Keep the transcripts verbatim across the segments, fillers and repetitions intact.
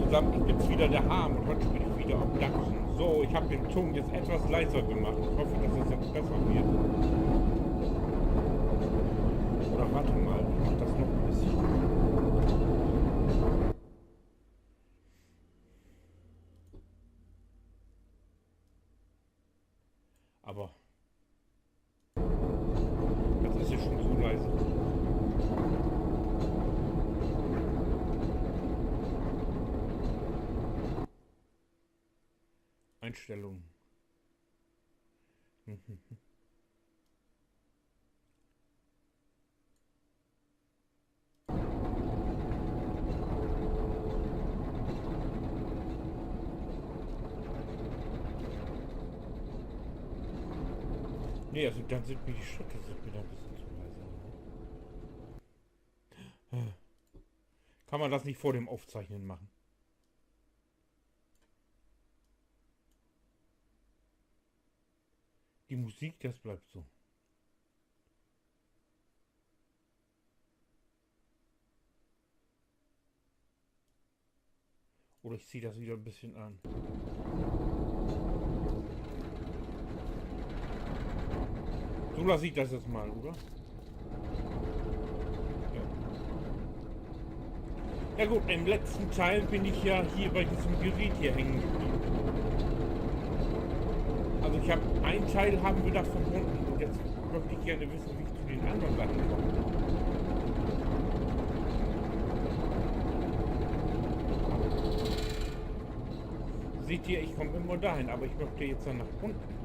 Verdammt, jetzt wieder der Hahn und heute spiele ich wieder Obduction. So, ich habe den Ton jetzt etwas leiser gemacht. Ich hoffe, dass das jetzt besser wird. Oder warte mal, ich mache das noch ein bisschen. Aber das ist ja schon so leise. Einstellungen. Nee, also dann sind mir die Schritte, sind mir da ein bisschen zu leise. Kann man das nicht vor dem Aufzeichnen machen? Die Musik, das bleibt so. Oder ich ziehe das wieder ein bisschen an. So lasse ich das jetzt mal, oder? Ja. Ja gut, im letzten Teil bin ich ja hier bei diesem Gerät hier hängen geblieben. Also ich hab, ein Teil haben wir da verbunden und jetzt möchte ich gerne wissen, wie ich zu den anderen Sachen komme. Seht ihr, ich komme immer dahin, aber ich möchte jetzt dann nach unten.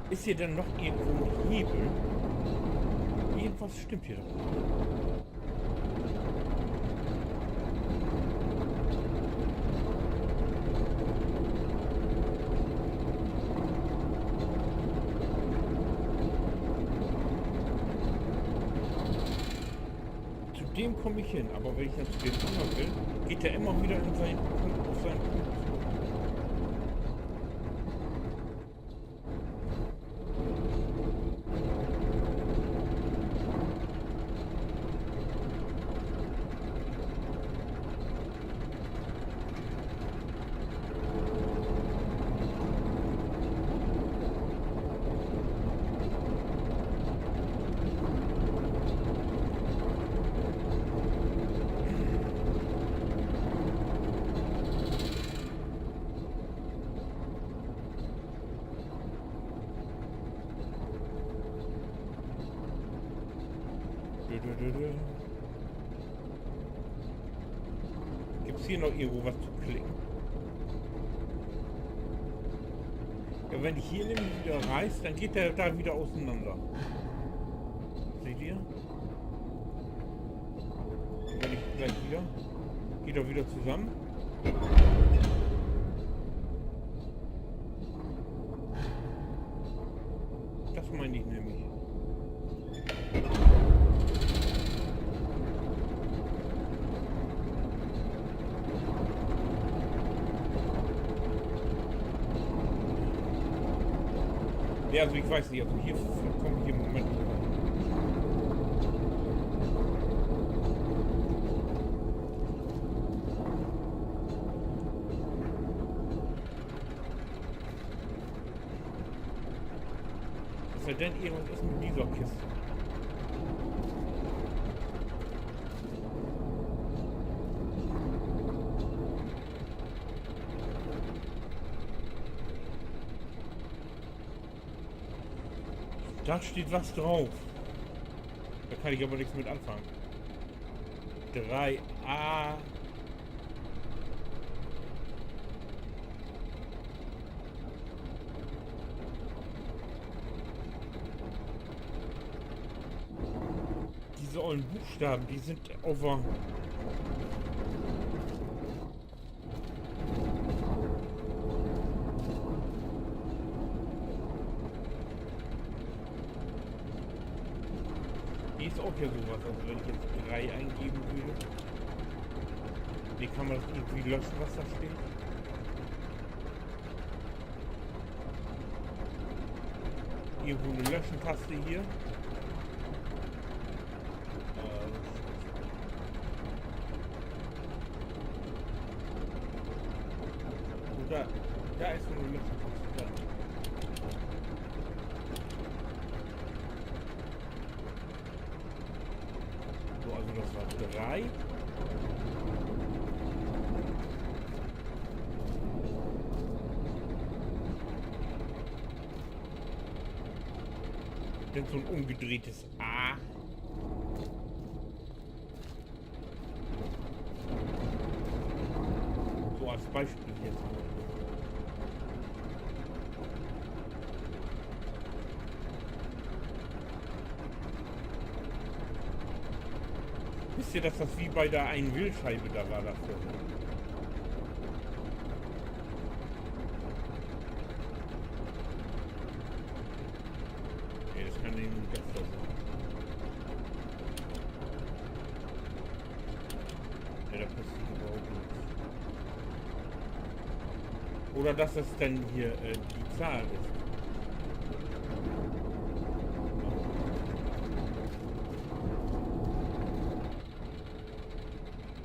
Ist hier denn noch irgendwo ein Hebel? Irgendwas stimmt hier doch. Zu dem komme ich hin, aber wenn ich dann zu dem anderen will, geht der immer wieder in seinen Punkt, auf seinen Punkt zurück. Dö, dö, dö, dö. Gibt's hier noch irgendwo was zu klicken? Ja, wenn ich hier nämlich wieder reiß, dann geht der da wieder auseinander. Seht ihr? Dann werde ich gleich wieder. Geht er wieder zusammen? Das meine ich nämlich. Ja, also ich weiß nicht, also hier komme ich im Moment nicht ran. Es sei denn, irgendwas ist mit dieser Kiste. Da steht was drauf. Da kann ich aber nichts mit anfangen. Drei A. Diese ollen Buchstaben, die sind over. Hier ist auch ja sowas, also wenn ich jetzt drei eingeben würde. Nee, kann man das irgendwie löschen, was da steht? Irgendwo 'ne Löschentaste hier. Äh, oder, da is so 'ne Löschentaste. So, also das war drei. Denn so 'n umgedrehtes A. So als Beispiel jetzt mal. Wisst ihr, dass das wie bei der einen Wählscheibe da war, das vorher? Nee, das kann irgendwie besser sein. Ja, da passiert überhaupt nichts. Oder dass das dann hier, äh, die Zahl ist.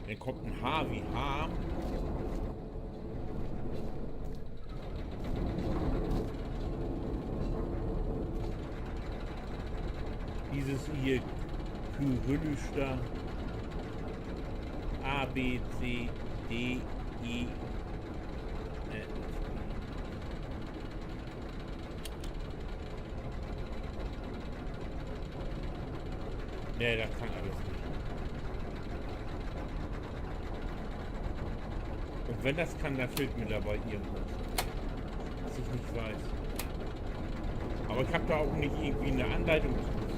Dann kommt ein H wie H. Dieses hier Kyrillisch da. A, B, C, D, E, F, G. Nee, das kann alles nicht. Und wenn das kann, dann fehlt mir dabei irgendwas, was ich nicht weiß. Aber ich hab da auch nicht irgendwie eine Anleitung zu gefunden.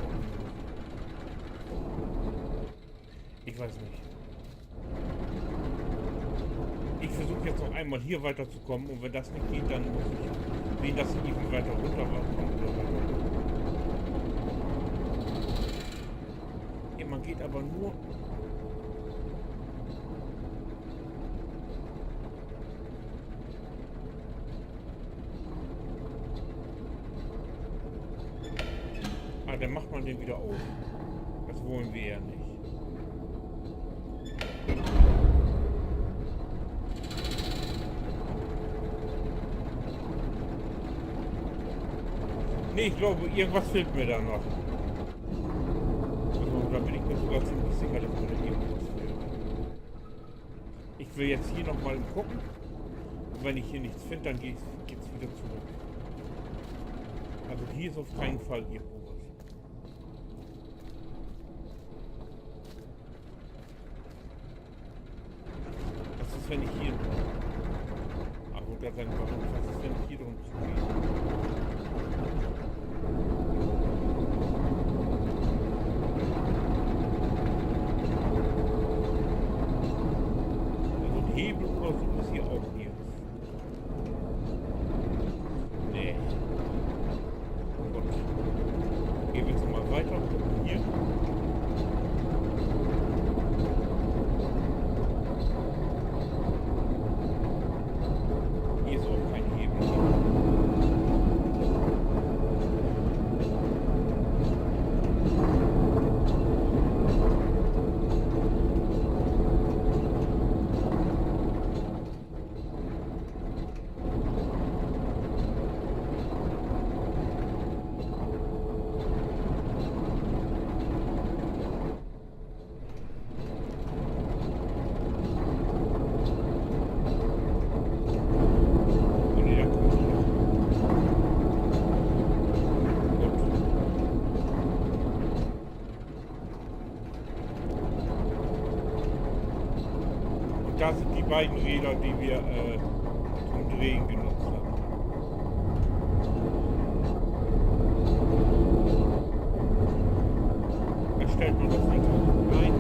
Ich weiß nicht. Ich versuch jetzt noch einmal hier weiterzukommen und wenn das nicht geht, dann muss ich sehen, dass ich irgendwie weiter runterkomme oder weiter hoch. Hier, man geht aber nur Ah, dann macht man den wieder auf. Das wollen wir ja nicht. Nee, ich glaube, irgendwas fehlt mir da noch. Also, da bin ich mir sogar ziemlich sicher, dass mir da irgendwas fehlt. Ich will jetzt hier noch mal gucken. Und wenn ich hier nichts finde, dann geht's, geht's wieder zurück. Also hier ist auf keinen Fall irgendwo was. Was ist, wenn ich hier, ah, gut, da sein, was ist, wenn ich hier drum zugehe? Also ein Hebel oder so ist hier auch nirgends. Nee. Gut. Gehen wir jetzt mal weiter. Hier. Hier ist auch kein Hebel. Und da sind die beiden Räder, die wir, äh, zum Drehen genutzt haben. Da stellt man das Ding auch rein.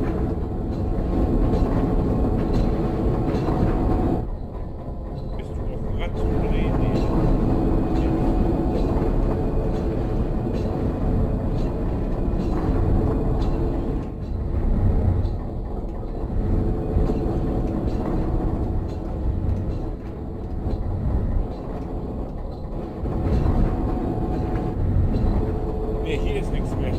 Bist du auf dem Rad zum Drehen? Nee. Hier is nix mehr.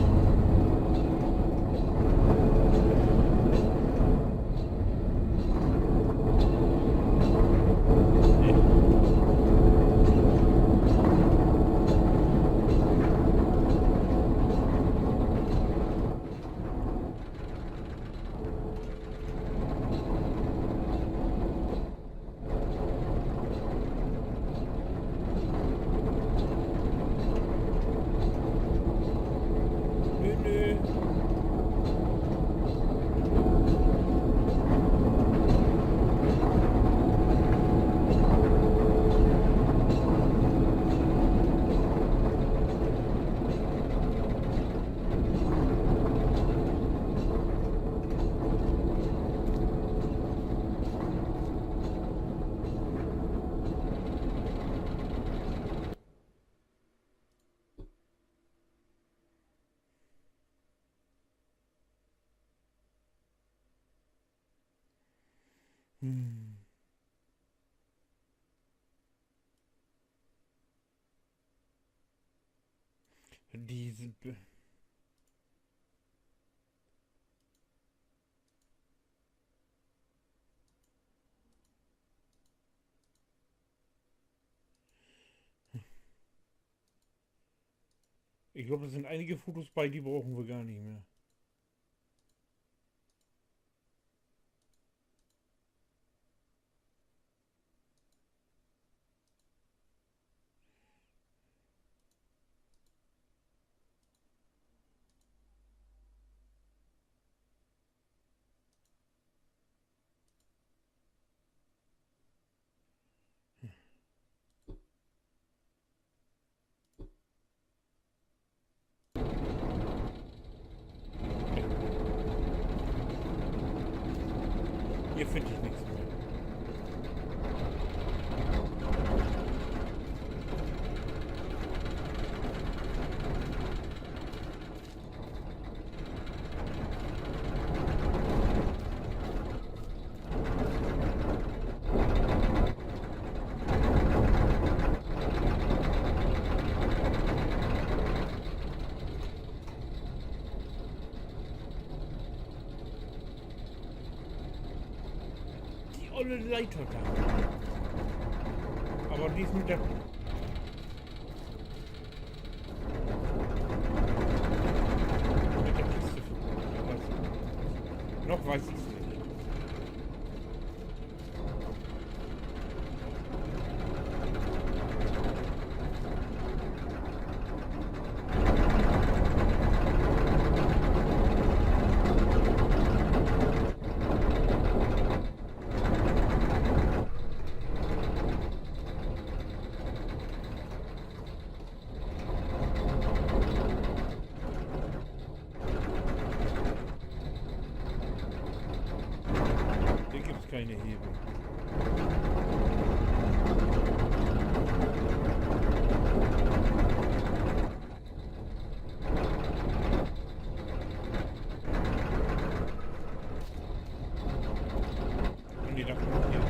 Nö, nö. Hm. Diese Be- Ik glööv, dor sünd enige Fotos bi, de bruken wi gor nich mehr. Hier finn ik nix mehr. De olle Leiter dor. Aver de is mit de, mit de Kiste verbunnen. Noch weet ik nich. Hier gifft dat kene Hebel. Nee, dat kummt hier.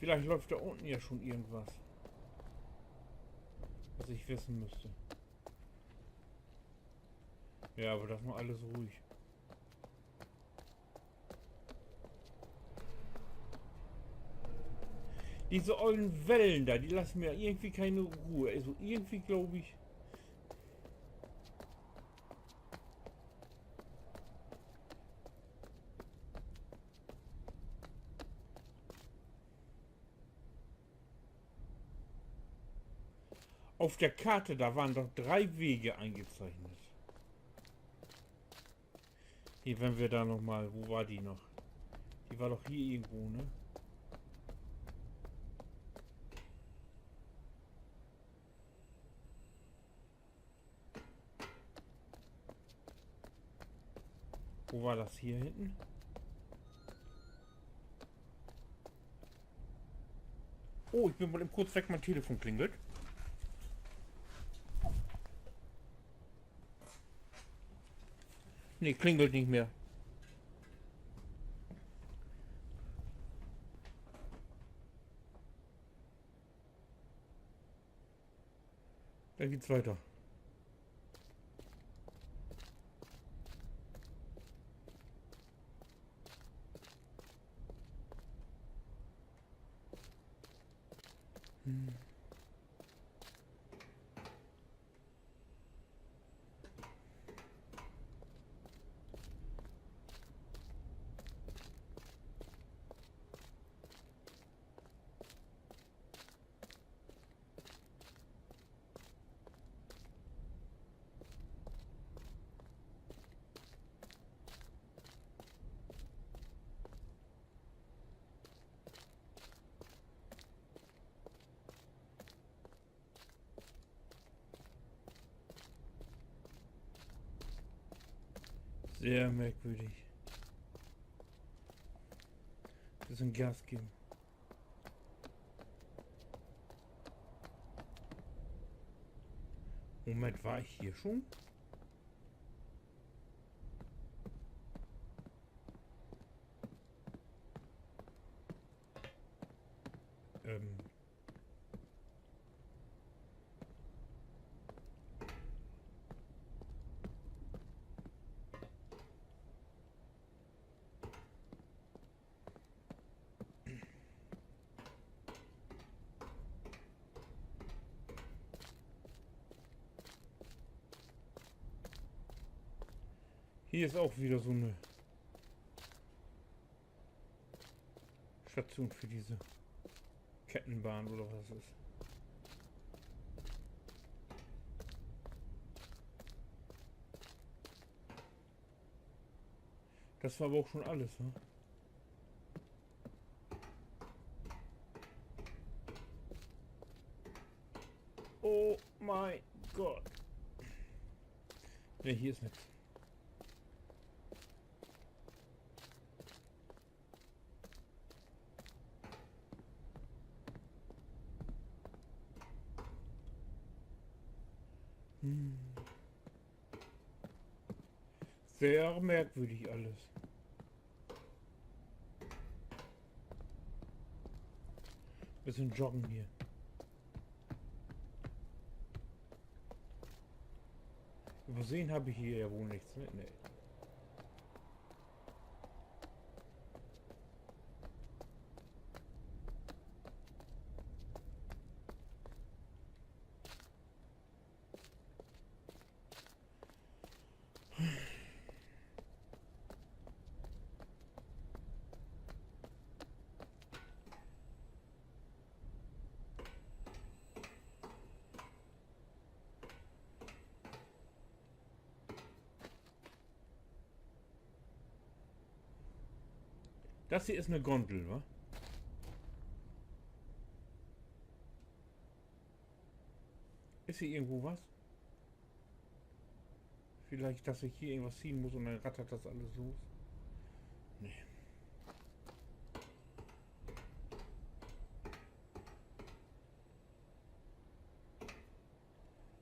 Villicht löppt dor ünnen ja schon irgendwat, wat ik wissen müss. Ja, aver dat is noch allens ruhig. Disse ollen Wellen dor, de lassen mi irgendwie kene Ruh. Also irgendwie glööv ik, Op de Kaart, dor weren doch dree Wege ingezeichnet. Hier, wenn wi dor noch mal, wo weer de noch? De weer doch hier irgendwo, ne? Wo weer dat hier hinten? Oh, ik bün mal even kort weg, mien Telefon klingelt. Nee, klingelt nich mehr. Dann geht's weiter. Sehr merkwürdig. Dat is en Gas geven. Moment, weer ik hier schon? Ähm. Hier is ok wedder so 'ne Station för disse Kettenbahn oder wat dat is. Dat weer aver ok schon allens, ne? Oh mien Gott. Nee, hier is nix. Sehr merkwürdig alles. Beten joggen hier. Översehn heff ik hier ja woll nix mit, nee. Dat hier is 'ne Gondel, wa? Is hier irgendwo wat? Villicht, dat ik hier irgendwat sehn mutt un denn rattert dat allens los. Nee.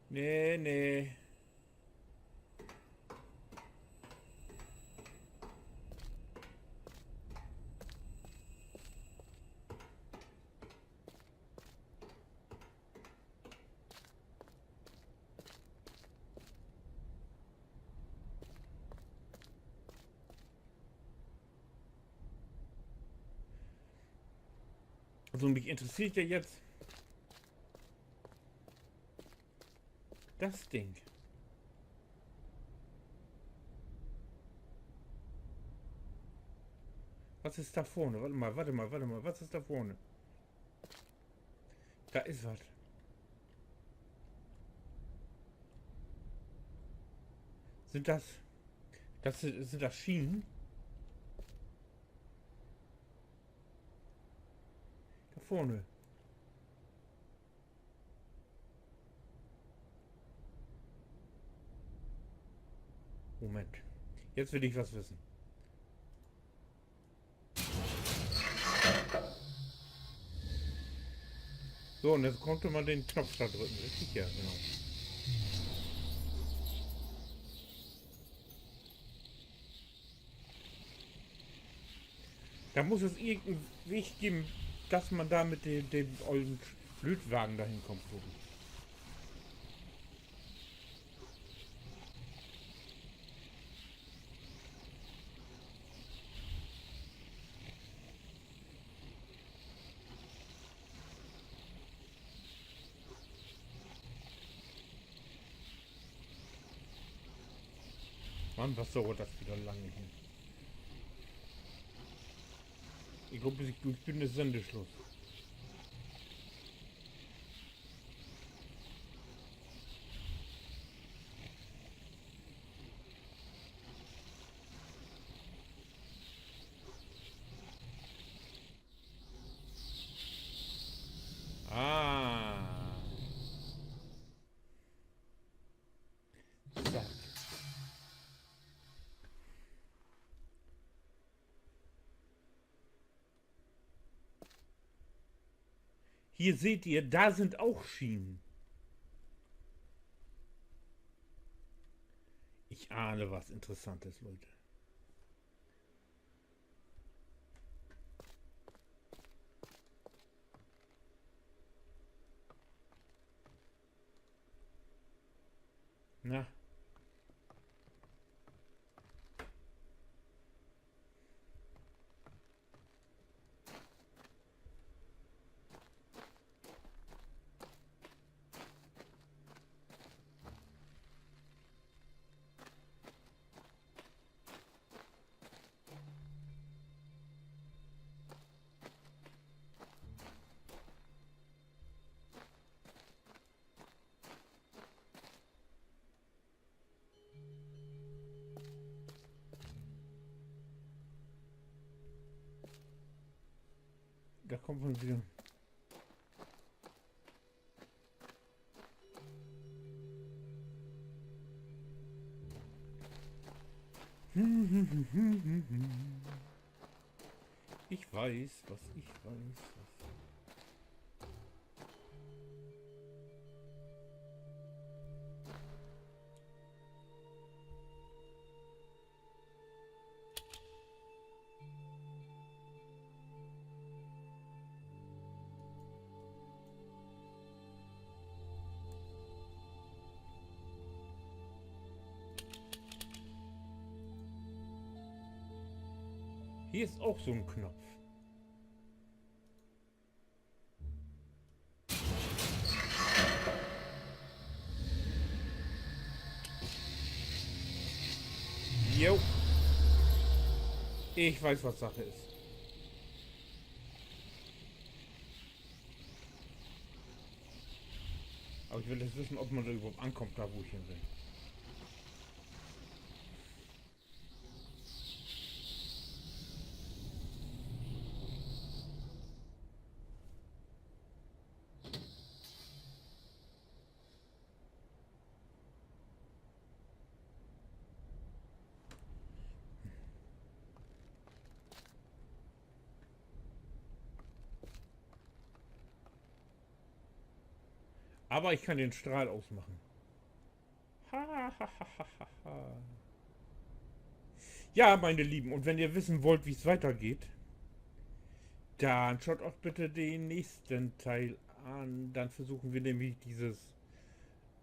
Nee, nee. Also, mi interesseert ja jetzt dat Ding. Wat is dor vörn? Wacht mal, wacht mal, wacht mal. Wat is dor vörn? Dor is wat. Sünd dat, dat sünd, sünd dat Schienen? Dor vörn. Moment. Jetzt will ich was wissen. So, un jetzt konnt man den Knopf dor drücken, richtig? Ja, genau. Dor mutt dat irgend en Weg geven, dat man dor mit de, de ollen Lüttwagen dor henkummt, glööv ik. Mann, wat duert dat wieder lang hier. Ik glööv, bit ik dör bün, is Sendeschluss. Ah. Zack. Hier seht ihr, da sind auch Schienen. Ich ahne was Interessantes, Leute. Na. Dor kummt man wieder. Ich weiß, was ich weiß, was. Hier is ok so'n Knopf. Jo. Ich weiß, wat Sache is. Aver ik will nu wissen, of man dor överhaupt ankummt, dor wo ik hen will. Aber ich kann den Strahl ausmachen. Ha, ha, ha, ha, ha, ha. Ja, meine Lieben, und wenn ihr wissen wollt, wie es weitergeht, dann schaut auch bitte den nächsten Teil an. Dann versuchen wir nämlich dieses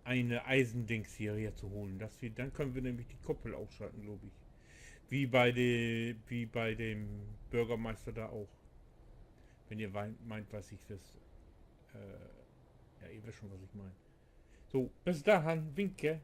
eine Eisendings hierher zu holen. Dass wir, dann können wir nämlich die Koppel ausschalten, glaub ich. Wie bei de-, wie bei dem Bürgermeister da auch. Wenn ihr wei-, meint, was ich das, äh, ja, ihr wisst schon, was ich mein. So, bis dahin, winke.